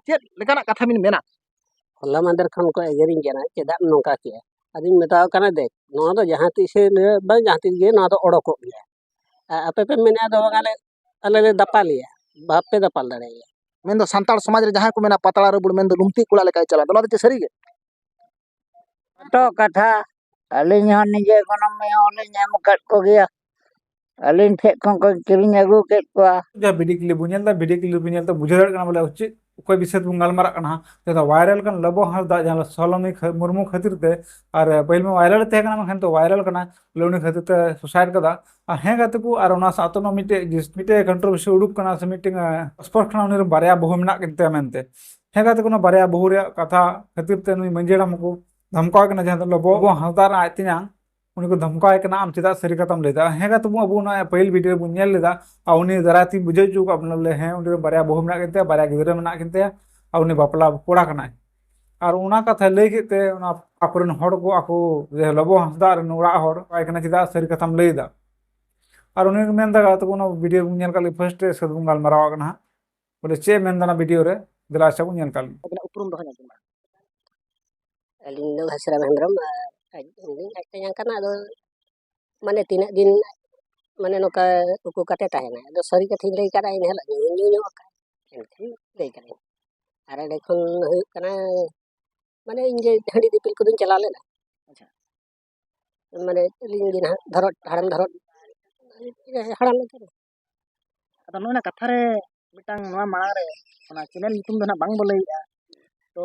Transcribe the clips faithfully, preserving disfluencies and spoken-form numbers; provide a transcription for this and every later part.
ᱪᱮᱫ ᱞᱮᱠᱟᱱᱟᱜ ᱠᱟᱛᱷᱟ ᱵᱤᱱ ᱢᱮᱱᱟ? ᱦᱚᱞᱟ ᱢᱟᱦᱫᱮᱨ ᱠᱷᱚᱱ ᱠᱚ ᱮᱜᱮᱨᱤᱧ ᱠᱟᱱᱟ, ᱪᱮᱫᱟᱜ ᱮᱢ ᱱᱚᱝᱠᱟ ᱠᱮᱜᱼᱟ? ᱟᱫᱚᱧ ᱢᱮᱛᱟᱣ ᱠᱟᱱᱟ, ᱫᱮᱠᱷ, ᱱᱚᱣᱟ ᱫᱚ ᱡᱟᱦᱟᱸ ᱛᱤᱥ ᱵᱟᱝ ᱡᱟᱦᱟᱸ ᱛᱤᱥ ᱜᱮ ᱱᱚᱣᱟ ᱫᱚ ᱚᱰᱚᱠᱚᱜ ᱜᱮᱭᱟ᱾ ᱟᱨ ᱟᱯᱮ ᱯᱮ ᱢᱮᱱᱮᱫᱼᱟ ᱫᱚ ᱵᱟᱝ, ᱟᱞᱮ, ᱟᱞᱮ ᱞᱮ ᱫᱟᱯᱟᱞᱮᱭᱟ, ᱵᱟᱯᱮ ᱫᱟᱯᱟᱞ ᱫᱟᱲᱮᱭᱟᱭᱟ᱾ ᱢᱮᱱᱫᱚ ᱥᱟᱱᱛᱟᱲ ᱥᱚᱢᱟᱡᱽ ᱨᱮ ᱡᱟᱦᱟᱸᱭ ᱠᱚ ᱢᱮᱱᱟ ᱯᱟᱛᱲᱟ ᱨᱟᱹᱵᱩᱲ, ᱢᱮᱱᱫᱚ ᱞᱩᱢᱛᱤ ᱠᱚᱲᱟ ᱞᱮᱠᱟᱭ ᱪᱟᱞᱟᱜ, ᱱᱚᱣᱟ ᱫᱚ ᱪᱮᱫ ᱥᱟᱹᱨᱤ ᱜᱮ? ᱯᱷᱳᱴᱳ ᱠᱟᱛᱷᱟ, ᱟᱹᱞᱤᱧ ᱦᱚᱸ ᱱᱤᱡᱮ ᱜᱚᱱᱚᱝ ᱢᱤᱦᱩ ᱞᱤᱧ ᱮᱢ ᱟᱠᱟᱫ ᱠᱚᱜᱮᱭᱟ, ᱟᱹᱞᱤᱧ ᱴᱷᱮᱱ ᱠᱷᱚᱱ ᱠᱚ ᱠᱤᱨᱤᱧ ᱟᱹᱜᱩ ᱠᱮᱫ ᱠᱚᱣᱟ᱾ ᱡᱟᱦᱟᱸ ᱵᱷᱤᱰᱤᱭᱳ ᱠᱞᱤᱯ ᱵᱚᱱ ᱧᱮᱞ ᱮᱫᱟ, ᱵᱷᱤᱰᱤᱭᱳ ᱠᱞᱤᱯ ᱵᱚᱱ ᱧᱮᱞ ᱛᱮ ᱵᱩᱡᱷᱟᱹᱣ ᱫᱟᱲᱮᱭᱟᱜ ᱠᱟᱱᱟ ᱵᱚᱞᱮ ᱪᱮᱫ ᱚᱠᱚᱭ ᱵᱤᱥᱚᱭ ᱛᱮᱵᱚᱱ ᱜᱟᱞᱢᱟᱨᱟᱜ ᱠᱟᱱᱟ ᱦᱟᱸᱜ᱾ ᱡᱟᱦᱟᱸ ᱫᱚ ᱵᱷᱟᱭᱨᱟᱞ ᱠᱟᱱ ᱞᱚᱵᱚ ᱦᱟᱸᱥᱫᱟ, ᱡᱟᱦᱟᱸ ᱫᱚ ᱥᱚᱞᱚᱱᱤ ᱠᱷᱟ-, ᱢᱩᱨᱢᱩ ᱠᱷᱟᱹᱛᱤᱨ ᱛᱮ, ᱟᱨ ᱯᱟᱹᱦᱤᱞ ᱢᱟ ᱵᱷᱟᱭᱨᱟᱞ ᱛᱟᱦᱮᱸ ᱠᱟᱱᱟ, ᱢᱮᱱᱠᱷᱟᱱ ᱛᱚ ᱵᱷᱟᱭᱨᱟᱞ ᱠᱟᱱᱟ, ᱵᱚᱞᱮ ᱩᱱᱤ ᱠᱷᱟᱹᱛᱤᱨ ᱛᱮ ᱥᱩᱥᱟᱭᱤᱰ ᱠᱟᱫᱟ᱾ ᱟᱨ ᱦᱮᱸ ᱜᱟᱛᱮ ᱠᱚ, ᱟᱨ ᱚᱱᱟ ᱥᱟᱶᱛᱮ ᱱᱚᱣᱟ ᱢᱤᱫᱴᱮᱡ ᱡᱤᱥ-, ᱢᱤᱫᱴᱮᱡ ᱠᱚᱱᱴᱨᱳᱵᱷᱟᱨᱥᱤ ᱩᱰᱩᱠ ᱠᱟᱱᱟ ᱥᱮ ᱢᱤᱫᱴᱮᱱ, ᱟᱸ, ᱥᱯᱚᱥᱴ ᱠᱟᱱᱟ ᱩᱱᱤ ᱨᱮᱱ ᱵᱟᱨᱭᱟ ᱵᱟᱹᱦᱩ ᱢᱮᱱᱟᱜ ᱠᱤᱱ ᱛᱟᱭᱟ ᱢᱮᱱᱛᱮ᱾ ᱦᱮᱸ ᱜᱟᱛᱮ ᱠᱚ, ᱚᱱᱟ ᱵᱟᱨᱭᱟ ᱵᱟᱹᱦᱩ ᱨᱮᱭᱟᱜ ᱠᱟᱛᱷᱟ ᱠᱷᱟᱹᱛᱤᱨ ᱛᱮ ᱱᱩᱭ ᱢᱟᱹᱡᱷᱤ ᱦᱟᱲᱟᱢ ᱦᱚᱸᱠᱚ ᱫᱷᱟᱢᱠᱟᱣ ᱠᱟᱱᱟ, ᱡᱟᱦᱟᱸ ᱫᱚ ᱞᱚᱵᱚ ᱦᱟᱸᱥᱫᱟ ᱨᱮᱱ ᱟᱡ ᱛᱮᱧᱟᱝ, ᱩᱱᱤ ᱠᱚ ᱫᱷᱟᱢᱠᱟᱣ ᱮ ᱠᱟᱱᱟ, "ᱟᱢ ᱪᱮᱫᱟᱜ ᱥᱟᱹᱨᱤ ᱠᱟᱛᱷᱟᱢ ᱞᱟᱹᱭ ᱮᱫᱟ?" ᱦᱮᱸ ᱜᱟᱛᱮ ᱠᱚ, ᱟᱵᱚ ᱚᱱᱟ ᱯᱟᱹᱦᱤᱞ ᱵᱷᱤᱰᱤᱭᱳ ᱨᱮᱵᱚᱱ ᱧᱮᱞ ᱞᱮᱫᱟ, ᱟᱨ ᱩᱱᱤ ᱫᱟᱨᱟᱭ ᱛᱮᱧ ᱵᱩᱡᱷᱟᱹᱣ ᱦᱚᱪᱚ ᱠᱟᱜ ᱵᱚᱱᱟ ᱵᱚᱞᱮ, ᱦᱮᱸ, ᱩᱱᱤ ᱨᱮᱱ ᱵᱟᱨᱭᱟ ᱵᱟᱹᱦᱩ ᱢᱮᱱᱟᱜ ᱠᱤᱱ ᱛᱟᱭᱟ, ᱵᱟᱨᱭᱟ ᱜᱤᱫᱽᱨᱟᱹ ᱢᱮᱱᱟᱜ ᱠᱤᱱ ᱛᱟᱭᱟ, ᱟᱨ ᱩᱱᱤ ᱵᱟᱯᱞᱟ ᱠᱚᱲᱟ ᱠᱟᱱᱟᱭ᱾ ᱟᱨ ᱚᱱᱟ ᱠᱟᱛᱷᱟᱭ ᱞᱟᱹᱭ ᱠᱮᱫ ᱛᱮ, ᱚᱱᱟ ᱟᱠᱚᱨᱮᱱ ᱦᱚᱲ ᱠᱚ, ᱟᱠᱚ ᱡᱮ ᱞᱚᱵᱚ ᱦᱟᱸᱥᱫᱟ ᱨᱮᱱ ᱚᱲᱟᱜ ᱦᱚᱲ ᱢᱮᱛᱟᱭ ᱠᱟᱱᱟ, "ᱪᱮᱫᱟᱜ ᱥᱟᱹᱨᱤ ᱠᱟᱛᱷᱟᱢ ᱞᱟᱹᱭ ᱮᱫᱟ?" ᱟᱨ ᱩᱱᱤ ᱢᱮᱱ ᱮᱫᱟ, ᱜᱟᱛᱮ ᱠᱚ, ᱚᱱᱟ ᱵᱷᱤᱰᱤᱭᱳ ᱵᱚᱱ ᱧᱮᱞ ᱠᱟᱜ ᱞᱮ, ᱯᱷᱟᱨᱥᱴ ᱨᱮ ᱥᱟᱹᱛ ᱵᱚᱱ ᱜᱟᱞᱢᱟᱨᱟᱣ ᱠᱟᱱᱟ ᱦᱟᱸᱜ, ᱵᱚᱞᱮ ᱪᱮᱫ ᱮ ᱢᱮᱱ ᱮᱫᱟ ᱚᱱᱟ ᱵᱷᱤᱰᱤᱭᱳ ᱨᱮ, ᱫᱮᱞᱟ ᱟᱪᱪᱷᱟ ᱵᱚᱱ ᱧᱮᱞ ᱠᱟᱜ ᱞᱮ᱾ ᱟᱹᱵᱤᱱᱟᱜ ᱩᱯᱨᱩᱢ ᱫᱚ ᱦᱟᱸᱜ ᱧᱮᱞ ᱵᱤᱱ ᱢᱟ᱾ ᱟᱹᱞᱤᱧ ᱫᱚ ᱜᱷᱟᱥᱤᱨᱟᱢ ᱦᱮᱢᱵᱨᱚᱢ, ᱟᱨ ᱟᱡ, ᱤᱧ ᱟᱡ ᱛᱮᱧᱟᱝ ᱠᱟᱱᱟ᱾ ᱟᱫᱚ ᱢᱟᱱᱮ ᱛᱤᱱᱟᱹᱜ ᱫᱤᱱ ᱢᱟᱱᱮ ᱱᱚᱝᱠᱟ ᱩᱠᱩ ᱠᱟᱛᱮ ᱛᱟᱦᱮᱱᱟ᱾ ᱟᱫᱚ ᱥᱟᱹᱨᱤ ᱠᱟᱛᱷᱟᱧ ᱞᱟᱹᱭ ᱠᱟᱫᱟ, ᱮᱱ ᱦᱤᱞᱳᱜ ᱧᱩ, ᱧᱩ ᱧᱚᱜ ᱟᱠᱟᱫ, ᱮᱱᱠᱷᱟᱱ ᱞᱟᱹᱭ ᱠᱟᱫᱟᱹᱧ᱾ ᱟᱨ ᱮᱸᱰᱮ ᱠᱷᱚᱱ ᱦᱩᱭᱩᱜ ᱠᱟᱱᱟ, ᱢᱟᱱᱮ ᱤᱧ ᱜᱮ ᱦᱟᱺᱰᱤ ᱫᱤᱯᱤᱞ ᱠᱚᱫᱚᱧ ᱪᱟᱞᱟᱣ ᱞᱮᱱᱟ᱾ ᱟᱪᱪᱷᱟ᱾ ᱢᱟᱱᱮ ᱟᱹᱞᱤᱧ ᱜᱮ ᱱᱟᱦᱟᱜ ᱫᱷᱚᱨᱚᱰ, ᱦᱟᱲᱟᱢ ᱫᱷᱚᱨᱚᱰ, ᱦᱟᱲᱟᱢ ᱞᱮᱠᱟ ᱜᱮ᱾ ᱟᱫᱚ ᱱᱚᱜᱼᱚᱭ ᱱᱟ ᱠᱟᱛᱷᱟ ᱨᱮ ᱢᱤᱫᱴᱟᱝ ᱱᱚᱣᱟ ᱢᱟᱲᱟᱝ ᱨᱮ ᱚᱱᱟ ᱪᱮᱱᱮᱞ ᱧᱩᱛᱩᱢ ᱫᱚ ᱱᱟᱦᱟᱜ ᱵᱟᱝ ᱵᱚ ᱞᱟᱹᱭᱮᱜᱼᱟ᱾ ᱛᱚ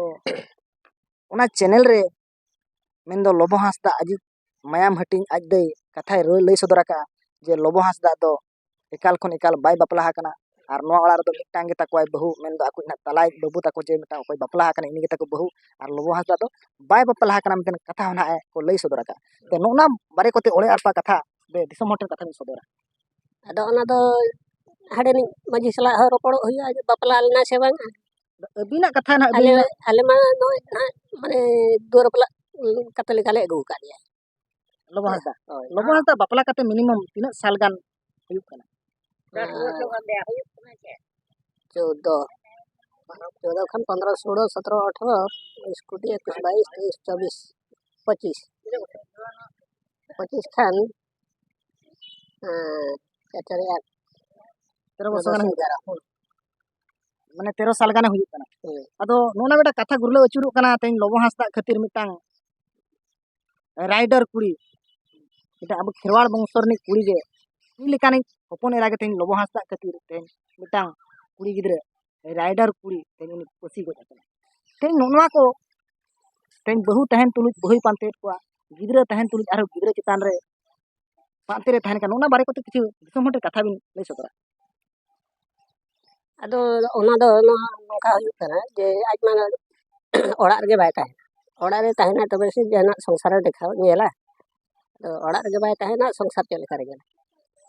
ᱚᱱᱟ ᱪᱮᱱᱮᱞ ᱨᱮ ᱢᱮᱱᱫᱚ ᱞᱚᱵᱚ ᱦᱟᱸᱥᱫᱟ ᱟᱡᱤᱡ ᱢᱟᱭᱟᱢ ᱦᱟᱹᱴᱤᱧ ᱟᱡ ᱫᱟᱹᱭ ᱠᱟᱛᱷᱟᱭ ᱨᱚ-, ᱞᱟᱹᱭ ᱥᱚᱫᱚᱨ ᱟᱠᱟᱫᱼᱟ ᱡᱮ ᱞᱚᱵᱚ ᱦᱟᱸᱥᱫᱟ ᱫᱚ ᱮᱠᱟᱞ ᱠᱷᱚᱱ ᱮᱠᱟᱞ ᱵᱟᱭ ᱵᱟᱯᱞᱟ ᱟᱠᱟᱱᱟ᱾ ᱟᱨ ᱱᱚᱣᱟ ᱚᱲᱟᱜ ᱨᱮᱫᱚ ᱢᱤᱫᱴᱟᱝ ᱜᱮ ᱛᱟᱠᱚᱣᱟᱭ ᱵᱟᱹᱦᱩ, ᱢᱮᱱᱫᱚ ᱟᱠᱚᱭᱤᱡ ᱱᱟᱦᱟᱜ ᱛᱟᱞᱟᱭᱤᱡ ᱵᱟᱹᱵᱩ ᱛᱟᱠᱚ ᱡᱮ ᱢᱤᱫᱴᱟᱝ ᱚᱠᱚᱭ ᱵᱟᱯᱞᱟ ᱟᱠᱟᱱᱟ, ᱩᱱᱤ ᱜᱮ ᱛᱟᱠᱚ ᱵᱟᱹᱦᱩ᱾ ᱟᱨ ᱞᱚᱵᱚ ᱦᱟᱸᱥᱫᱟ ᱫᱚ ᱵᱟᱭ ᱵᱟᱯᱞᱟ ᱟᱠᱟᱱᱟ ᱢᱮᱱᱛᱮ ᱠᱟᱛᱷᱟ ᱦᱚᱸ ᱱᱟᱦᱟᱜ ᱠᱚ ᱞᱟᱹᱭ ᱥᱚᱫᱚᱨ ᱟᱠᱟᱫᱼᱟ᱾ ᱛᱚ ᱱᱚᱜᱼᱚ ᱱᱟ ᱵᱟᱨᱮ ᱠᱚᱛᱮ ᱚᱲᱮ ᱟᱲᱯᱟ ᱠᱟᱛᱷᱟ ᱫᱤᱥᱚᱢ ᱦᱚᱲ ᱴᱷᱮᱱ ᱠᱟᱛᱷᱟ ᱵᱤᱱ ᱥᱚᱫᱚᱨᱟ᱾ ᱟᱫᱚ ᱚᱱᱟ ᱫᱚ ᱦᱟᱸᱰᱮᱱᱤᱡ ᱢᱟᱹᱡᱷᱤ ᱥᱟᱞᱟᱜ ᱦᱚᱸ ᱨᱚᱯᱚᱲᱚᱜ ᱦᱩᱭᱩᱜᱼᱟ, ᱡᱮ ᱵᱟᱯᱞᱟ ᱞᱮᱱᱟ ᱥᱮ ᱵᱟᱝ᱾ ᱟᱹᱵᱤᱱᱟᱜ ᱠᱟᱛᱷᱟ ᱱᱟᱦᱟᱜ ᱟᱞᱮ, ᱵᱤᱱ ᱟᱞᱮ ᱢᱟ ᱱᱚᱜᱼᱚᱭ ᱱᱟᱦᱟᱜ ᱢᱟᱱᱮ ᱫᱩᱣᱟᱹᱨ ᱵᱟᱯᱞᱟ ᱠᱟᱛᱮ ᱞᱮᱠᱟᱞᱮ ᱟᱹᱜᱩ ᱟᱠᱟᱫ ᱜᱮᱭᱟ᱾ ᱞᱚᱵᱚ ᱦᱟᱸᱥᱫᱟ᱾ ᱦᱳᱭ᱾ ᱞᱚᱵᱚ ᱦᱟᱸᱥᱫᱟ ᱵᱟᱯᱞᱟ ᱠᱟᱛᱮ ᱢᱤᱱᱤᱢᱟᱢ ᱛᱤᱱᱟᱹᱜ ᱥᱟᱞ ᱜᱟᱱ ᱦᱩᱭᱩᱜ ᱠᱟᱱᱟ? ᱪᱳᱫᱫᱳ᱾ ᱪᱳᱫᱽᱫᱳ ᱠᱷᱟᱱ ᱯᱚᱱᱫᱽᱨᱚ, ᱥᱳᱲᱳ, ᱥᱚᱛᱨᱚ, ᱟᱴᱷᱨᱚ, ᱩᱱᱤᱥ, ᱠᱩᱲᱤ, ᱮᱠᱩᱥ, ᱵᱟᱭᱤᱥ, ᱛᱮᱭᱤᱥ, ᱪᱚᱵᱽᱵᱤᱥ, ᱯᱚᱸᱪᱤᱥ᱾ ᱯᱚᱸᱪᱤᱥ ᱠᱷᱟᱱ, ᱮᱸ, ᱪᱟᱨ ᱪᱟᱨᱮ ᱟᱴ᱾ ᱛᱮᱨᱚ ᱵᱚᱪᱷᱚᱨ ᱜᱟᱱ ᱦᱩᱭᱩᱜ ᱠᱟᱱᱟ᱾ ᱦᱩᱸ᱾ ᱢᱟᱱᱮ ᱛᱮᱨᱚ ᱥᱟᱞ ᱜᱟᱱᱮ ᱦᱩᱭᱩᱜ ᱠᱟᱱᱟ᱾ ᱦᱩᱸ᱾ ᱟᱫᱚ ᱱᱚᱜᱼᱚ ᱱᱟ ᱢᱤᱫᱴᱟᱝ ᱠᱟᱛᱷᱟ ᱜᱩᱨᱞᱟᱹᱣ ᱟᱹᱪᱩᱨᱚᱜ ᱠᱟᱱᱟ, ᱛᱮᱦᱮᱧ ᱞᱚᱵᱚ ᱦᱟᱸᱥᱫᱟᱜ ᱠᱷᱟᱹᱛᱤᱨ ᱢᱤᱫᱴᱟᱝ ᱨᱟᱭᱰᱟᱨ ᱠᱩᱲᱤ, ᱢᱤᱫᱴᱟᱝ ᱟᱵᱚ ᱠᱷᱮᱨᱣᱟᱲ ᱵᱚᱝᱥᱚ ᱨᱤᱱᱤᱡ ᱠᱩᱲᱤ ᱜᱮ, ᱩᱱᱤ ᱞᱮᱠᱟᱱᱤᱡ ᱦᱚᱯᱚᱱ ᱮᱨᱟ ᱜᱮ ᱛᱮᱦᱮᱧ ᱞᱚᱵᱚ ᱦᱟᱸᱥᱫᱟᱜ ᱠᱷᱟᱹᱛᱤᱨ ᱛᱮᱦᱮᱧ ᱢᱤᱫᱴᱟᱝ ᱠᱩᱲᱤ ᱜᱤᱫᱽᱨᱟᱹ ᱨᱟᱭᱰᱟᱨ ᱠᱩᱲᱤ ᱛᱮᱦᱮᱧ ᱩᱱᱤ ᱯᱟᱹᱥᱤ ᱜᱚᱡ ᱟᱠᱟᱱᱟ᱾ ᱛᱮᱦᱮᱧ ᱱᱚᱜᱼᱚ ᱱᱚᱣᱟ ᱠᱚ, ᱛᱮᱦᱮᱧ ᱵᱟᱹᱦᱩ ᱛᱟᱦᱮᱱ ᱛᱩᱞᱩᱡ ᱵᱟᱹᱦᱩᱭ ᱯᱟᱱᱛᱮᱭᱮᱫ ᱠᱚᱣᱟ, ᱜᱤᱫᱽᱨᱟᱹ ᱛᱟᱦᱮᱱ ᱛᱩᱞᱩᱡ ᱟᱨᱦᱚᱸ ᱜᱤᱫᱽᱨᱟᱹ ᱪᱮᱛᱟᱱ ᱨᱮ ᱯᱟᱱᱛᱮ ᱨᱮ ᱛᱟᱦᱮᱱ ᱠᱟᱱᱟ᱾ ᱚᱱᱟ ᱵᱟᱨᱮ ᱠᱚᱛᱮ ᱠᱤᱪᱷᱩ ᱫᱤᱥᱚᱢ ᱦᱚᱲ ᱴᱷᱮᱱ ᱠᱟᱛᱷᱟ ᱵᱤᱱ ᱞᱟᱹᱭ ᱥᱚᱫᱚᱨᱟ᱾ ᱟᱫᱚ ᱚᱱᱟ ᱫᱚ ᱱᱚᱣᱟ ᱱᱚᱝᱠᱟ ᱦᱩᱭᱩᱜ ᱠᱟᱱᱟ ᱡᱮ ᱟᱡ ᱢᱟ ᱚᱲᱟᱜ ᱨᱮᱜᱮ ᱵᱟᱭ ᱛᱟᱦᱮᱱᱟ᱾ ᱚᱲᱟᱜ ᱨᱮ ᱛᱟᱦᱮᱱᱟ ᱛᱚᱵᱮ ᱥᱮ ᱡᱟᱦᱟᱱᱟᱜ ᱥᱚᱝᱥᱟᱨᱮ ᱫᱮᱠᱷᱟᱣ ᱧᱮᱞᱟ᱾ ᱟᱫᱚ ᱚᱲᱟᱜ ᱨᱮᱜᱮ ᱵᱟᱭ ᱛᱟᱦᱮᱱᱟ, ᱥᱚᱝᱥᱟᱨ ᱪᱮᱫ ᱞᱮᱠᱟ ᱨᱮ ᱧᱮᱞᱟ?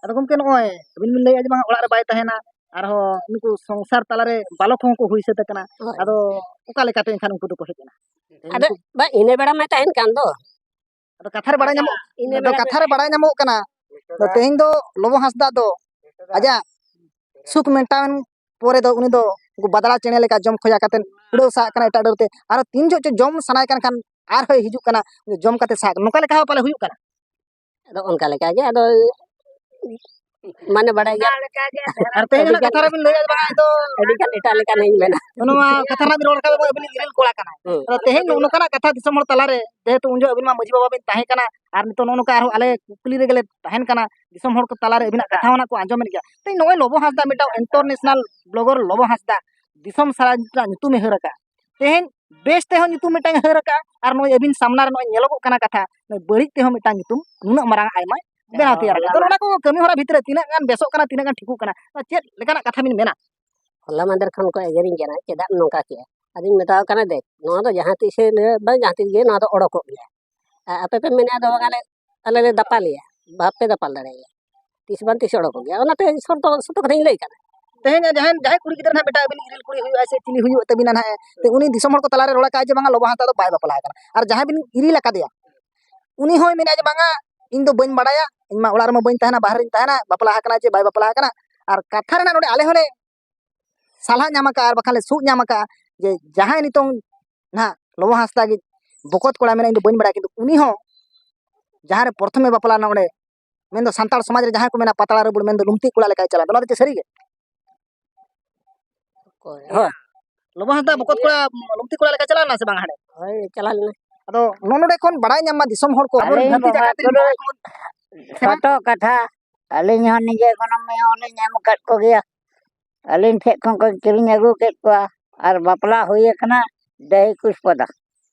ᱟᱫᱚ ᱜᱚᱢᱠᱮ, ᱱᱚᱜᱼᱚᱭ ᱟᱹᱵᱤᱱ ᱵᱤᱱ ᱞᱟᱹᱭᱮᱫᱼᱟ ᱡᱮ ᱵᱟᱝ ᱚᱲᱟᱜ ᱨᱮ ᱵᱟᱭ ᱛᱟᱦᱮᱱᱟ, ᱟᱨᱦᱚᱸ ᱱᱩᱠᱩ ᱥᱚᱝᱥᱟᱨ ᱛᱟᱞᱟᱨᱮ ᱵᱟᱞᱚᱠ ᱦᱚᱸᱠᱚ ᱦᱩᱭ ᱥᱟᱹᱛ ᱟᱠᱟᱱᱟ᱾ ᱦᱳᱭ᱾ ᱟᱫᱚ ᱚᱠᱟ ᱞᱮᱠᱟᱛᱮ ᱮᱱᱠᱷᱟᱱ ᱩᱱᱠᱩ ᱫᱚᱠᱚ ᱦᱮᱡ ᱮᱱᱟ? ᱟᱫᱚ ᱵᱟ, ᱤᱱᱟᱹ ᱵᱮᱲᱟ ᱢᱟ ᱛᱟᱦᱮᱱ ᱠᱟᱱ ᱫᱚ᱾ ᱟᱫᱚ ᱠᱟᱛᱷᱟ ᱨᱮ ᱵᱟᱲᱟᱭ ᱧᱟᱢᱚᱜ, ᱤᱱᱟᱹ ᱟᱫᱚ ᱵᱮᱲᱟ ᱠᱟᱛᱷᱟ ᱨᱮ ᱵᱟᱲᱟᱭ ᱧᱟᱢᱚᱜ ᱠᱟᱱᱟ, ᱟᱫᱚ ᱛᱮᱦᱮᱧ ᱫᱚ ᱞᱚᱵᱚ ᱦᱟᱸᱥᱫᱟ ᱫᱚ ᱟᱡᱟᱜ ᱥᱩᱠ ᱢᱮᱱᱴᱟᱣᱮᱱ ᱯᱚᱨᱮ ᱫᱚ ᱩᱱᱤ ᱫᱚ ᱩᱱᱠᱩ ᱵᱟᱫᱲᱟ ᱪᱮᱬᱮ ᱞᱮᱠᱟ ᱡᱚᱢ ᱠᱷᱚᱡᱟ ᱠᱟᱛᱮ ᱩᱰᱟᱹᱣ ᱥᱟᱦᱟᱜ ᱠᱟᱱᱟ ᱮᱴᱟᱜ ᱰᱟᱹᱨ ᱛᱮ᱾ ᱟᱨ ᱛᱤᱱ ᱡᱚᱦᱚᱜ ᱪᱚ ᱡᱚᱢ ᱥᱟᱱᱟᱭ ᱠᱟᱱ ᱠᱷᱟᱱ ᱟᱨᱦᱚᱸᱭ ᱦᱤᱡᱩᱜ ᱠᱟᱱᱟ, ᱡᱚᱢ ᱠᱟᱛᱮ ᱥᱟᱦᱟᱜ ᱠᱟᱱᱟ᱾ ᱱᱚᱝᱠᱟ ᱞᱮᱠᱟ ᱦᱚᱸ ᱯᱟᱞᱮ ᱦᱩᱭᱩᱜ ᱠᱟᱱᱟ᱾ ᱟᱫᱚ ᱚᱱᱠᱟ ᱞᱮᱠᱟ ᱜᱮ, ᱟᱫᱚ ᱢᱟᱱᱮ ᱵᱟᱲᱟᱭ ᱜᱮᱭᱟ᱾ ᱟᱨ ᱛᱮᱦᱮᱧ ᱨᱮᱱᱟᱜ ᱠᱟᱛᱷᱟ ᱨᱮᱵᱤᱱ ᱞᱟᱹᱭᱟ ᱵᱟᱝ, ᱤᱧ ᱫᱚ ᱟᱹᱰᱤ ᱜᱟᱱ ᱮᱴᱟᱜ ᱞᱮᱠᱟᱱᱤᱧ ᱢᱮᱱᱟ᱾ ᱱᱚᱣᱟ ᱠᱟᱛᱷᱟ ᱨᱮᱱᱟᱜ ᱵᱤᱱ ᱨᱚᱲ ᱠᱟᱫᱟ, ᱟᱹᱵᱤᱱ ᱤᱨᱤᱞ ᱠᱚᱲᱟ ᱠᱟᱱᱟᱭ᱾ ᱦᱩᱸ᱾ ᱟᱫᱚ ᱛᱮᱦᱮᱧ ᱱᱚᱜᱼᱚ ᱱᱚᱝᱠᱟᱱᱟᱜ ᱠᱟᱛᱷᱟ ᱫᱤᱥᱚᱢ ᱦᱚᱲ ᱛᱟᱞᱟᱨᱮ, ᱡᱮᱦᱮᱛᱩ ᱩᱱ ᱡᱚᱦᱚᱜ ᱟᱹᱵᱤᱱ ᱢᱟ ᱢᱟᱹᱡᱷᱤ ᱵᱟᱵᱟ ᱵᱤᱱ ᱛᱟᱦᱮᱸ ᱠᱟᱱᱟ, ᱟᱨ ᱱᱤᱛᱚᱜ ᱱᱚᱜᱼᱚ ᱱᱚᱝᱠᱟ ᱟᱨᱦᱚᱸ ᱟᱞᱮ ᱠᱩᱠᱞᱤ ᱨᱮᱜᱮ ᱞᱮ ᱛᱟᱦᱮᱱ ᱠᱟᱱᱟ, ᱫᱤᱥᱚᱢ ᱦᱚᱲ ᱠᱚ ᱛᱟᱞᱟᱨᱮ ᱟᱹᱵᱤᱱᱟᱜ ᱠᱟᱛᱷᱟ ᱦᱚᱸ ᱱᱟᱜ ᱠᱚ ᱟᱸᱡᱚᱢᱮᱫ ᱜᱮᱭᱟ᱾ ᱛᱮᱦᱮᱧ ᱱᱚᱜᱼᱚᱭ ᱞᱚᱵᱚ ᱦᱟᱸᱥᱫᱟ ᱢᱤᱫᱴᱟᱝ international blogger ᱞᱚᱵᱚ ᱦᱟᱸᱥᱫᱟ ᱫᱤᱥᱚᱢ ᱥᱟᱨᱟ ᱨᱮᱱᱟᱜ ᱧᱩᱛᱩᱢᱮ ᱦᱟᱹᱨ ᱟᱠᱟᱫᱼᱟ᱾ ᱛᱮᱦᱮᱧ ᱵᱮᱥ ᱛᱮᱦᱚᱸ ᱧᱩᱛᱩᱢ ᱢᱤᱫᱴᱟᱝ ᱦᱟᱹᱨ ᱟᱠᱟᱫᱼᱟ, ᱟᱨ ᱱᱚᱜᱼᱚᱭ ᱟᱹᱵᱤᱱ ᱥᱟᱢᱱᱟ ᱨᱮ ᱱᱚᱜᱼᱚᱭ ᱧᱮᱞᱚᱜᱚᱜ ᱠᱟᱱᱟ ᱠᱟᱛᱷᱟ, ᱱᱚᱜᱼᱚᱭ ᱵᱟᱹᱲᱤᱡ ᱛᱮᱦᱚᱸ ᱢᱤᱫᱴᱟᱝ ᱧᱩᱛᱩᱢ ᱱᱩᱱᱟᱹᱜ ᱢᱟᱨᱟᱝ ᱟᱭᱢᱟᱭ ᱵᱮᱱᱟᱣ ᱛᱮᱭᱟᱨ ᱟᱠᱟᱫᱼᱟ᱾ ᱛᱚ, ᱱᱚᱣᱟ ᱠᱚ ᱠᱟᱹᱢᱤ ᱦᱚᱨᱟ ᱵᱷᱤᱛᱨᱤ ᱨᱮ ᱛᱤᱱᱟᱹᱜ ᱜᱟᱱ ᱵᱮᱥᱚᱜ ᱠᱟᱱᱟ, ᱛᱤᱱᱟᱹᱜ ᱜᱟᱱ ᱴᱷᱤᱠᱚᱜ ᱠᱟᱱᱟ, ᱪᱮᱫ ᱞᱮᱠᱟᱱᱟᱜ ᱠᱟᱛᱷᱟ ᱵᱤᱱ ᱢᱮᱱᱟ? ᱦᱚᱞᱟ ᱢᱟᱦᱫᱮᱨ ᱠᱷᱚᱱ ᱠᱚ ᱮᱜᱮᱨᱤᱧ ᱠᱟᱱᱟ, ᱪᱮᱫᱟᱜ ᱮᱢ ᱱᱚᱝᱠᱟ ᱠᱮᱜᱼᱟ? ᱟᱫᱚᱧ ᱢᱮᱛᱟᱣ ᱠᱟᱱᱟ, ᱫᱮᱠᱷ, ᱱᱚᱣᱟ ᱫᱚ ᱡᱟᱦᱟᱸ ᱛᱤᱥ ᱮ ᱞᱟᱹᱭᱟ, ᱵᱟᱝ ᱡᱟᱦᱟᱸ ᱛᱤᱥ ᱜᱮ ᱱᱚᱣᱟ ᱫᱚ ᱚᱰᱚᱠᱚᱜ ᱜᱮᱭᱟ᱾ ᱟᱨ ᱟᱯᱮ ᱯᱮ ᱢᱮᱱᱮᱫᱼᱟ ᱫᱚ ᱵᱟᱝ, ᱟᱞᱮ, ᱟᱞᱮ ᱞᱮ ᱫᱟᱯᱟᱞᱮᱭᱟ, ᱵᱟᱯᱮ ᱫᱟᱯᱟᱞ ᱫᱟᱲᱮᱭᱟᱭᱟ, ᱛᱤᱥ ᱵᱟᱝ ᱛᱤᱥ ᱚᱰᱚᱠᱚᱜ ᱜᱮᱭᱟ᱾ ᱚᱱᱟᱛᱮ ᱥᱚᱛᱚ, ᱥᱚᱛᱚ ᱠᱟᱛᱷᱟᱧ ᱞᱟᱹᱭ ᱠᱟᱱᱟ᱾ ᱛᱮᱦᱮᱧ ᱡᱟᱦᱟᱸᱭ, ᱡᱟᱦᱟᱸᱭ ᱠᱩᱲᱤ ᱜᱤᱫᱽᱨᱟᱹ ᱱᱟᱦᱟᱜ ᱢᱤᱫᱴᱟᱝ ᱟᱹᱵᱤᱱ ᱤᱨᱤᱞ ᱠᱩᱲᱤ ᱦᱩᱭᱩᱜᱼᱟ ᱥᱮ ᱪᱤᱞᱤ ᱦᱩᱭᱩᱜ ᱛᱟᱹᱵᱤᱱᱟ ᱱᱟᱦᱟᱜ, ᱛᱮ ᱩᱱᱤ ᱫᱤᱥᱚᱢ ᱦᱚᱲ ᱠᱚ ᱛᱟᱞᱟᱨᱮ ᱨᱚᱲ ᱟᱠᱟᱫᱼᱟ ᱡᱮ ᱵᱟᱝᱟ ᱞᱚᱵᱚ ᱦᱟᱸᱥᱫᱟ ᱫᱚ ᱵᱟᱭ ᱵᱟᱯᱞᱟ ᱟᱠᱟᱱᱟ, ᱟᱨ ᱡᱟᱦᱟᱸᱭ ᱵᱤᱱ ᱤᱨᱤᱞ ᱟᱠᱟᱫᱮᱭᱟ ᱩᱱᱤ ᱦᱚᱸᱭ ᱢᱮᱱᱟ ᱡᱮ ᱵᱟᱝᱟ ᱤᱧ ᱫᱚ ᱵᱟᱹᱧ ᱵᱟᱲᱟᱭᱟ, ᱤᱧ ᱢᱟ ᱚᱲᱟᱜ ᱨᱮᱢᱟ ᱵᱟᱹᱧ ᱛᱟᱦᱮᱱᱟ, ᱵᱟᱦᱨᱮ ᱨᱤᱧ ᱛᱟᱦᱮᱱᱟ, ᱵᱟᱯᱞᱟ ᱟᱠᱟᱱᱟ ᱪᱮ ᱵᱟᱭ ᱵᱟᱯᱞᱟ ᱟᱠᱟᱱᱟ᱾ ᱟᱨ ᱠᱟᱛᱷᱟ ᱨᱮᱱᱟᱜ ᱱᱚᱰᱮ ᱟᱞᱮ ᱦᱚᱸᱞᱮ ᱥᱟᱞᱦᱟ ᱧᱟᱢ ᱟᱠᱟᱫᱼᱟ ᱟᱨ ᱵᱟᱠᱷᱟᱱ ᱞᱮ ᱥᱩᱜ ᱧᱟᱢ ᱟᱠᱟᱫᱼᱟ ᱡᱮ ᱡᱟᱦᱟᱸᱭ ᱱᱤᱛᱚᱝ ᱱᱟᱦᱟᱜ ᱞᱚᱵᱚ ᱦᱟᱸᱥᱫᱟ ᱜᱮ ᱵᱚᱠᱚᱛ ᱠᱚᱲᱟ ᱢᱮᱱᱟᱭ, ᱤᱧ ᱫᱚ ᱵᱟᱹᱧ ᱵᱟᱲᱟᱭᱟ, ᱠᱤᱱᱛᱩ ᱩᱱᱤ ᱦᱚᱸ ᱡᱟᱦᱟᱸ ᱨᱮ ᱯᱨᱚᱛᱷᱚᱢᱮ ᱵᱟᱯᱞᱟ ᱞᱮᱱᱟ ᱚᱸᱰᱮ, ᱢᱮᱱᱫᱚ ᱥᱟᱱᱛᱟᱲ ᱥᱚᱢᱟᱡᱽ ᱨᱮ ᱡᱟᱦᱟᱸᱭ ᱠᱚ ᱢᱮᱱᱟ ᱯᱟᱛᱲᱟ ᱨᱟᱹᱵᱩᱲ, ᱢᱮᱱᱫᱚ ᱞᱩᱢᱛᱤ ᱠᱚᱲᱟ ᱞᱮᱠᱟᱭ ᱪᱟᱞᱟᱜᱼᱟ, ᱚᱱᱟ ᱫᱚ ᱪᱮᱫ ᱥᱟᱹᱨᱤ ᱜᱮ? ᱚᱠᱚᱭ? ᱦᱳᱭ᱾ ᱞᱚᱵᱚ ᱦᱟᱸᱥᱫᱟ ᱵᱚᱠᱚᱛ ᱠᱚᱲᱟ ᱞᱩᱢᱛᱤ ᱠᱚᱲᱟ ᱞᱮᱠᱟ ᱪᱟᱞᱟᱣ ᱞᱮᱱᱟ ᱥᱮ ᱵᱟᱝ ᱦᱟᱸᱰᱮ? ᱦᱳᱭ, ᱪᱟᱞᱟᱣ ᱞᱮᱱᱟ᱾ ᱟᱫᱚ ᱱᱚᱜᱼᱚ ᱱᱚᱰᱮ ᱠᱷᱚᱱ ᱵᱟᱲᱟᱭ ᱧᱟᱢ ᱢᱟ ᱫᱤᱥᱚᱢ ᱦᱚᱲ ᱠᱚ, ᱟᱵᱚᱨᱮᱱ ᱟᱹᱞᱤᱧ ᱫᱷᱟᱹᱨᱛᱤ ᱵᱟᱵᱟ ᱡᱟᱠᱟᱛ ᱨᱮᱱ ᱠᱚᱫᱚ ᱦᱚᱲ ᱠᱚ᱾ ᱥᱚᱛᱚ ᱠᱟᱛᱷᱟ, ᱟᱹᱞᱤᱧ ᱦᱚᱸ ᱱᱤᱡᱮ ᱜᱚᱱᱚᱝ ᱢᱟᱭᱟ ᱦᱚᱸᱞᱤᱧ ᱮᱢ ᱟᱠᱟᱫ ᱠᱚᱜᱮᱭᱟ᱾ ᱟᱹᱞᱤᱧ ᱴᱷᱮᱱ ᱠᱷᱚᱱ ᱠᱚ ᱠᱤᱨᱤᱧ ᱟᱹᱜᱩ ᱠᱮᱫ ᱠᱚᱣᱟ ᱟᱨ ᱵᱟᱯᱞᱟ ᱦᱩᱭ ᱟᱠᱟᱱᱟ ᱰᱟᱹᱦᱤ ᱠᱩᱥᱯᱚᱫᱟ᱾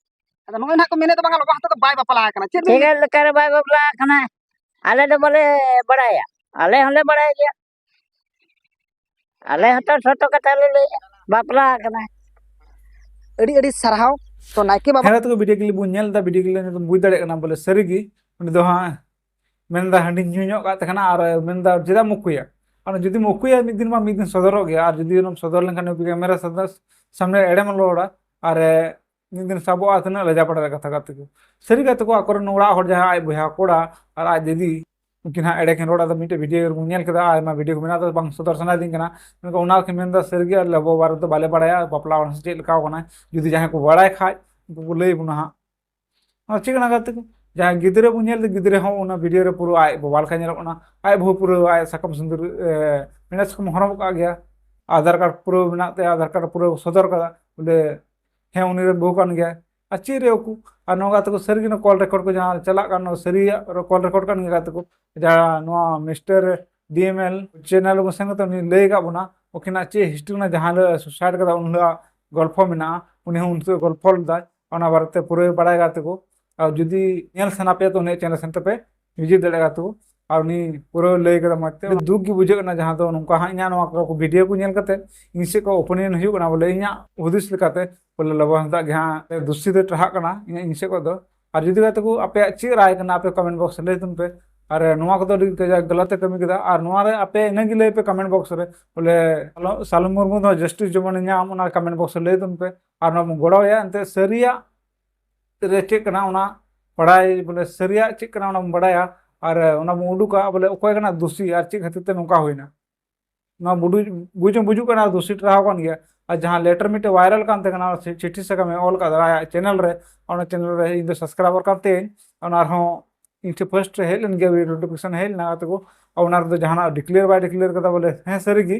ᱟᱫᱚ ᱱᱚᱜᱼᱚᱭ ᱱᱟᱦᱟᱜ ᱠᱚ ᱢᱮᱱᱮᱫ ᱫᱚ ᱵᱟᱝᱟ, ᱞᱚᱵᱚ ᱦᱟᱸᱥᱫᱟ ᱫᱚ ᱵᱟᱭ ᱵᱟᱯᱞᱟ ᱟᱠᱟᱱᱟ, ᱪᱮᱫ ᱵᱤᱱ ᱪᱮᱫ ᱞᱮᱠᱟᱨᱮ ᱵᱟᱭ ᱵᱟᱯᱞᱟ ᱟᱠᱟᱱᱟ? ᱟᱞᱮ ᱫᱚ ᱵᱟᱞᱮ ᱵᱟᱲᱟᱭᱟ, ᱟᱞᱮ ᱦᱚᱸᱞᱮ ᱵᱟᱲᱟᱭ ᱜᱮᱭᱟ᱾ ᱟᱞᱮ ᱦᱚᱸᱛᱚ ᱥᱚᱛᱚ ᱠᱟᱛᱷᱟ ᱞᱮ ᱞᱟᱹᱭᱟ, ᱵᱟᱯᱞᱟ ᱟᱠᱟᱱᱟᱭ᱾ ᱟᱹᱰᱤ ᱟᱹᱰᱤ ᱥᱟᱨᱦᱟᱣ᱾ ᱛᱚ ᱱᱟᱭᱠᱮ ᱵᱟᱵᱟ᱾ ᱦᱮᱸ, ᱛᱚ video clip ᱵᱚᱱ ᱧᱮᱞ ᱮᱫᱟ, video clip ᱧᱮᱞ ᱛᱮᱵᱚᱱ ᱵᱩᱡᱽ ᱫᱟᱲᱮᱭᱟᱜ ᱠᱟᱱᱟ ᱵᱚᱞᱮ ᱥᱟᱹᱨᱤᱜᱮ ᱩᱱᱤ ᱫᱚ ᱦᱟᱸᱜ ᱢᱮᱱᱫᱟ ᱦᱟᱺᱰᱤ ᱧᱩ ᱧᱚᱜ ᱠᱟᱜ ᱛᱟᱦᱮᱱᱟ ᱟᱨ ᱢᱮᱱᱫᱟ ᱪᱮᱫᱟᱜ ᱮᱢ ᱩᱠᱩᱭᱟ? ᱟᱨ ᱡᱩᱫᱤᱢ ᱩᱠᱩᱭᱟ ᱢᱤᱫ ᱫᱤᱱ ᱢᱟ ᱢᱤᱫ ᱫᱤᱱ ᱥᱚᱫᱚᱨᱚᱜ ᱜᱮᱭᱟ, ᱟᱨ ᱡᱩᱫᱤ ᱚᱱᱟᱢ ᱥᱚᱫᱚᱨ ᱞᱮᱱᱠᱷᱟᱱ camera ᱥᱟᱢᱱᱮ ᱮᱲᱮᱢ ᱨᱚᱲᱟ ᱟᱨ ᱢᱤᱫ ᱫᱤᱱ ᱥᱟᱵᱚᱜᱼᱟ, ᱛᱤᱱᱟᱹᱜ ᱞᱟᱡᱟ ᱯᱟᱲᱟ ᱨᱮ ᱠᱟᱛᱷᱟ ᱠᱟᱛᱮ ᱠᱚ᱾ ᱥᱟᱹᱨᱤ ᱠᱟᱛᱮ ᱠᱚ ᱟᱠᱚᱨᱮᱱ ᱚᱲᱟᱜ ᱦᱚᱲ ᱡᱟᱦᱟᱸ ᱟᱡ ᱵᱚᱭᱦᱟ ᱠᱚᱲᱟ ᱟᱨ ᱟᱡ ᱫᱤᱫᱤ ᱩᱱᱠᱤᱱ ᱦᱟᱸᱜ ᱮᱲᱮ ᱠᱤᱱ ᱨᱚᱲ, ᱟᱫᱚ ᱢᱤᱫᱴᱮᱡ video ᱨᱮᱵᱚᱱ ᱧᱮᱞ ᱠᱮᱫᱟ, ᱟᱭᱢᱟ video ᱠᱚ ᱢᱮᱱᱟᱜᱼᱟ, ᱟᱫᱚ ᱵᱟᱝ ᱥᱚᱫᱚᱨ ᱥᱟᱱᱟᱭᱮᱫᱤᱧ ᱠᱟᱱᱟ᱾ ᱢᱮᱱᱠᱷᱟᱱ ᱚᱱᱟ ᱠᱤᱱ ᱢᱮᱱᱫᱟ ᱥᱟᱹᱨᱤᱜᱮ ᱟᱞᱮ ᱵᱟᱵᱟ ᱨᱮᱫᱚ ᱵᱟᱞᱮ ᱵᱟᱲᱟᱭᱟ ᱵᱟᱯᱞᱟ ᱚᱲᱟᱜ ᱥᱮ ᱪᱮᱫ ᱞᱮᱠᱟ ᱠᱟᱱᱟ, ᱡᱩᱫᱤ ᱡᱟᱦᱟᱸᱭ ᱠᱚ ᱵᱟᱲᱟᱭ ᱠᱷᱟᱡ ᱩᱱᱠᱩ ᱠᱚ ᱞᱟᱹᱭ ᱵᱚᱱᱟ ᱦᱟᱸᱜ᱾ ᱟᱨ ᱪᱮᱫ ᱠᱟᱱᱟ ᱜᱟᱛᱮ ᱠᱚ, ᱡᱟᱦᱟᱸᱭ ᱜᱤᱫᱽᱨᱟᱹ ᱵᱚᱱ ᱧᱮᱞ ᱮᱫᱟ, ᱜᱤᱫᱽᱨᱟᱹ ᱦᱚᱸ ᱚᱱᱟ video ᱨᱮ ᱯᱩᱨᱟᱹ ᱟᱡ ᱵᱟᱵᱟ ᱞᱮᱠᱟ ᱧᱮᱞᱚᱜ ᱠᱟᱱᱟ, ᱟᱡ ᱵᱟᱹᱦᱩ ᱯᱩᱨᱟᱹ ᱟᱡ ᱥᱟᱠᱟᱢ ᱥᱤᱸᱫᱩᱨ, ᱮ, ᱢᱮᱬᱦᱮᱫ ᱥᱟᱠᱟᱢ ᱦᱚᱨᱚᱜ ᱠᱟᱜ ᱜᱮᱭᱟ, ᱟᱫᱷᱟᱨ ᱠᱟᱨᱰ ᱯᱩᱨᱟᱹ ᱢᱮᱱᱟᱜ ᱛᱟᱭᱟ, ᱟᱫᱷᱟᱨ ᱠᱟᱨᱰ ᱯᱩᱨᱟᱹ ᱥᱚᱫᱚᱨ ᱠᱟᱫᱟ ᱵᱚᱞᱮ ᱦᱮᱸ ᱩᱱᱤ ᱨᱮᱱ ᱵᱟᱹᱦᱩ ᱠᱟᱱ ᱜᱮᱭᱟ᱾ ᱟᱨ ᱪᱮᱫ ᱨᱮ ᱩᱠᱩ, ᱟᱨ ᱱᱚᱣᱟ ᱜᱟᱛᱮ ᱠᱚ ᱥᱟᱹᱨᱤ ᱜᱮ ᱱᱚᱣᱟ call record ᱠᱚ ᱡᱟᱦᱟᱸ ᱪᱟᱞᱟᱜ ᱠᱟᱱ ᱱᱚᱣᱟ ᱥᱟᱹᱨᱤᱭᱟᱜ call record ᱠᱟᱱ ᱜᱮᱭᱟ ᱜᱟᱛᱮ ᱠᱚ, ᱡᱟᱦᱟᱸ ᱱᱚᱣᱟ Mister D M L channel ᱵᱚᱱ ᱥᱮᱱ ᱠᱟᱛᱮ ᱩᱱᱤ ᱞᱟᱹᱭ ᱟᱠᱟᱫ ᱵᱚᱱᱟ ᱩᱱᱠᱤᱱᱟᱜ ᱪᱮᱫ history ᱢᱮᱱᱟᱜᱼᱟ, ᱡᱟᱦᱟᱸ ᱦᱤᱞᱳᱜ suicide ᱠᱟᱫᱟ ᱩᱱ ᱦᱤᱞᱳᱜ ᱜᱚᱞᱯᱷᱚ ᱢᱮᱱᱟᱜᱼᱟ, ᱩᱱᱤ ᱦᱚᱸ ᱩᱱ ᱥᱚᱢᱚᱭ ᱜᱚᱞᱯᱷᱚ ᱞᱮᱫᱟᱭ, ᱚᱱᱟ ᱵᱟᱨᱮᱛᱮ ᱯᱩᱨᱟᱹ ᱵᱟᱲᱟᱭ ᱜᱟᱛᱮ ᱠᱚ᱾ ᱟᱨ ᱡᱩᱫᱤ ᱧᱮᱞ ᱥᱟᱱᱟ ᱯᱮᱭᱟ ᱛᱚ ᱩᱱᱤᱭᱟᱜ channel ᱥᱮᱱ ᱛᱟᱯᱮ, visit ᱫᱟᱲᱮᱭᱟᱜᱼᱟ ᱜᱟᱛᱮ ᱠᱚ᱾ ᱟᱨ ᱩᱱᱤ ᱯᱩᱨᱟᱹ ᱞᱟᱹᱭ ᱠᱟᱫᱟ ᱢᱚᱡᱽ ᱛᱮ, ᱫᱩᱠ ᱜᱮ ᱵᱩᱡᱷᱟᱹᱜ ᱠᱟᱱᱟ ᱡᱟᱦᱟᱸ ᱫᱚ ᱱᱚᱝᱠᱟ ᱦᱟᱸᱜ ᱤᱧᱟᱹᱜ ᱱᱚᱣᱟ ᱠᱚ video ᱠᱚ ᱧᱮᱞ ᱠᱟᱛᱮ ᱤᱧ ᱥᱮᱫ ᱠᱷᱚᱱ opinion ᱦᱩᱭᱩᱜ ᱠᱟᱱᱟ ᱵᱚᱞᱮ ᱤᱧᱟᱹᱜ ᱦᱩᱫᱤᱥ ᱞᱮᱠᱟᱛᱮ ᱵᱚᱞᱮ ᱞᱚᱵᱚ ᱦᱟᱸᱥᱫᱟ ᱜᱮ ᱦᱟᱸᱜ ᱫᱩᱥᱤ ᱫᱚᱭ ᱴᱟᱨᱦᱟᱜ ᱠᱟᱱᱟ ᱤᱧᱟᱹᱜ, ᱤᱧ ᱥᱮᱫ ᱠᱷᱚᱱ ᱫᱚ᱾ ᱟᱨ ᱡᱩᱫᱤ ᱜᱟᱛᱮ ᱠᱚ ᱟᱯᱮᱭᱟᱜ ᱪᱮᱫ ᱨᱟᱭ ᱠᱟᱱᱟ ᱟᱯᱮ comment box ᱨᱮ ᱞᱟᱹᱭ ᱛᱟᱵᱚᱱ ᱯᱮ᱾ ᱟᱨ ᱱᱚᱣᱟ ᱠᱚᱫᱚ ᱟᱹᱰᱤ ᱠᱟᱡᱟᱠ ᱜᱟᱞᱟᱛ ᱮ ᱠᱟᱹᱢᱤ ᱠᱮᱫᱟ᱾ ᱟᱨ ᱱᱚᱣᱟ ᱨᱮ ᱟᱯᱮ ᱤᱱᱟᱹ ᱜᱮ ᱞᱟᱹᱭ ᱯᱮ comment box ᱨᱮ ᱵᱚᱞᱮ ᱥᱟᱞᱚᱢ ᱢᱩᱨᱢᱩ ᱫᱚ justice ᱡᱮᱢᱚᱱᱮ ᱧᱟᱢ, ᱚᱱᱟ comment box ᱨᱮ ᱞᱟᱹᱭ ᱛᱟᱵᱚᱱ ᱯᱮ᱾ ᱟᱨ ᱱᱚᱣᱟ ᱵᱚᱱ ᱜᱚᱲᱚᱣᱟᱭᱟ, ᱮᱱᱛᱮᱫ ᱥᱟᱹᱨᱤᱭᱟᱜ ᱨᱮ ᱪᱮᱫ ᱠᱟᱱᱟ ᱚᱱᱟ ᱵᱟᱲᱟᱭ, ᱵᱚᱞᱮ ᱥᱟᱹᱨᱤᱭᱟᱜ ᱪᱮᱫ ᱠᱟᱱᱟ ᱚᱱᱟ ᱵᱚᱱ ᱵᱟᱲᱟᱭᱟ ᱟᱨ ᱚᱱᱟ ᱵᱚᱱ ᱩᱰᱩᱠᱟ ᱵᱚᱞᱮ ᱚᱠᱚᱭ ᱠᱟᱱᱟ ᱫᱩᱥᱤ ᱟᱨ ᱪᱮᱫ ᱠᱷᱟᱹᱛᱤᱨ ᱛᱮ ᱱᱚᱝᱠᱟ ᱦᱩᱭᱱᱟ᱾ ᱱᱚᱣᱟ ᱵᱩᱰᱩ-, ᱵᱩᱡᱽ ᱦᱚᱸ ᱵᱩᱡᱩᱜ ᱠᱟᱱᱟ, ᱟᱨ ᱫᱩᱥᱤ ᱴᱟᱨᱦᱟᱣ ᱠᱟᱱ ᱜᱮᱭᱟ᱾ ᱟᱨ ᱡᱟᱦᱟᱸ ᱞᱮᱴᱟᱨ ᱢᱤᱫᱴᱮᱡ ᱵᱷᱟᱭᱨᱟᱞ ᱠᱟᱱ ᱛᱟᱦᱮᱸ ᱠᱟᱱᱟ, ᱪᱤ-, ᱪᱤᱴᱷᱤ ᱥᱟᱠᱟᱢᱮ ᱚᱞ ᱠᱟᱫᱟ ᱟᱭᱟᱜ ᱪᱮᱱᱮᱞ ᱨᱮ, ᱚᱱᱟ ᱪᱮᱱᱮᱞ ᱨᱮ ᱤᱧ ᱫᱚ ᱥᱟᱵᱥᱠᱨᱟᱭᱵᱟᱨ ᱠᱟᱱ ᱛᱤᱧ, ᱚᱱᱟ ᱨᱮᱦᱚᱸ ᱤᱧ ᱴᱷᱮᱱ ᱯᱷᱟᱥᱴ ᱨᱮ ᱦᱮᱡ ᱞᱮᱱ ᱜᱮᱭᱟ, ᱱᱳᱴᱤᱯᱷᱤᱠᱮᱥᱚᱱ ᱦᱮᱡ ᱞᱮᱱᱟ ᱛᱟᱠᱚ᱾ ᱟᱨ ᱚᱱᱟ ᱨᱮᱫᱚ ᱡᱟᱦᱟᱱᱟᱜ ᱰᱤᱠᱞᱮᱭᱟᱨ ᱵᱟᱭ ᱰᱤᱠᱞᱮᱭᱟᱨ ᱠᱟᱫᱟ ᱵᱚᱞᱮ, ᱦᱮᱸ ᱥᱟᱹᱨᱤ ᱜᱮ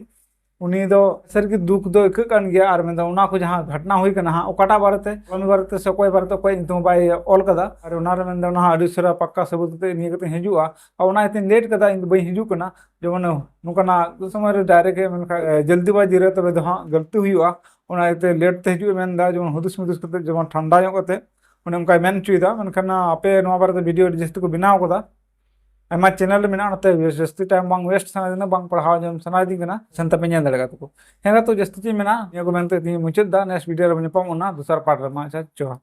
ᱩᱱᱤ ᱫᱚ ᱥᱟᱹᱨᱤ ᱜᱮ ᱫᱩᱠ ᱫᱚ ᱟᱹᱭᱠᱟᱹᱜ ᱠᱟᱱ ᱜᱮᱭᱟ᱾ ᱟᱨ ᱢᱮᱱᱫᱟ ᱚᱱᱟ ᱠᱚ ᱡᱟᱦᱟᱸ ᱜᱷᱚᱴᱱᱟ ᱦᱩᱭ ᱠᱟᱱᱟ ᱦᱟᱸᱜ, ᱚᱠᱟᱴᱟᱜ ᱵᱟᱨᱮᱛᱮ, ᱠᱟᱹᱢᱤ ᱵᱟᱨᱮᱛᱮ ᱥᱮ ᱚᱠᱚᱭ ᱵᱟᱨᱮᱛᱮ, ᱚᱠᱚᱭ ᱧᱩᱛᱩᱢ ᱵᱟᱭ ᱚᱞ ᱠᱟᱫᱟ, ᱟᱨ ᱚᱱᱟ ᱨᱮ ᱢᱮᱱᱫᱟ ᱚᱱᱟ ᱦᱚᱸ ᱟᱹᱰᱤ ᱩᱥᱟᱹᱨᱟ ᱯᱟᱠᱠᱟ ᱥᱟᱹᱵᱩᱛ ᱠᱟᱛᱮ ᱱᱤᱭᱟᱹ ᱠᱟᱛᱮ ᱦᱤᱡᱩᱜᱼᱟ᱾ ᱟᱨ ᱚᱱᱟ ᱤᱭᱟᱹᱛᱮᱧ ᱞᱮᱴ ᱠᱟᱫᱟ, ᱤᱧ ᱫᱚ ᱵᱟᱹᱧ ᱦᱤᱡᱩᱜ ᱠᱟᱱᱟ᱾ ᱡᱮᱢᱚᱱ ᱱᱚᱝᱠᱟᱱᱟᱜ ᱥᱚᱢᱚᱭ ᱨᱮ ᱰᱟᱭᱨᱮᱠᱴ ᱦᱮᱡ ᱢᱮᱱᱠᱷᱟᱱ, ᱮ, ᱡᱚᱞᱫᱤᱵᱟᱡᱤ ᱨᱮ ᱛᱚᱵᱮ ᱫᱚ ᱦᱟᱸᱜ ᱜᱟᱹᱞᱛᱤ ᱦᱩᱭᱩᱜᱼᱟ᱾ ᱚᱱᱟ ᱤᱭᱟᱹᱛᱮ ᱞᱮᱴ ᱛᱮ ᱦᱤᱡᱩᱜ ᱮ ᱢᱮᱱᱫᱟ, ᱡᱮᱢᱚᱱ ᱦᱩᱫᱤᱥ ᱢᱩᱫᱤᱥ ᱠᱟᱛᱮ ᱡᱮᱢᱚᱱ ᱴᱷᱟᱱᱰᱟ ᱧᱚᱜ ᱠᱟᱛᱮ, ᱚᱱᱮ ᱚᱱᱠᱟᱭ ᱢᱮᱱ ᱦᱚᱪᱚᱭᱮᱫᱟ᱾ ᱢᱮᱱᱠᱷᱟᱱ ᱟᱯᱮ ᱱᱚᱣᱟ ᱵᱟᱨᱮᱛᱮ ᱵᱷᱤᱰᱤᱭᱳ ᱟᱹᱰᱤ ᱡᱟᱹᱥᱛᱤ ᱠᱚ ᱵᱮᱱᱟᱣ ᱠᱟᱫᱟ, ᱟᱭᱢᱟ ᱪᱮᱱᱮᱞ ᱨᱮ ᱢᱮᱱᱟᱜᱼᱟ, ᱚᱱᱟᱛᱮ ᱡᱟᱹᱥᱛᱤ ᱴᱟᱭᱤᱢ ᱵᱟᱝ ᱣᱮᱥᱴ ᱥᱟᱱᱟᱭᱮᱫᱤᱧᱟ, ᱵᱟᱝ ᱯᱟᱲᱦᱟᱣ ᱧᱟᱢ ᱥᱟᱱᱟᱭᱮᱫᱤᱧ ᱠᱟᱱᱟ, ᱥᱮᱱ ᱛᱟᱯᱮ ᱧᱮᱞ ᱫᱟᱲᱮ ᱠᱟᱛᱟ ᱠᱚ᱾ ᱦᱮᱸ, ᱛᱚ ᱡᱟᱹᱥᱛᱤ ᱪᱮᱫ ᱤᱧ ᱢᱮᱱᱟ, ᱱᱤᱭᱟᱹ ᱠᱚ ᱢᱮᱱᱛᱮ ᱛᱮᱦᱮᱧ ᱢᱩᱪᱟᱹᱫ ᱫᱟ᱾ ᱱᱮᱠᱥᱴ ᱵᱷᱤᱰᱤᱭᱳ ᱨᱮᱵᱚᱱ ᱧᱟᱯᱟᱢᱚᱜᱼᱟ ᱫᱚᱥᱟᱨ ᱯᱟᱨᱴ ᱨᱮ᱾ ᱢᱟ ᱟᱪᱪᱷᱟ, ᱡᱚᱦᱟᱨ᱾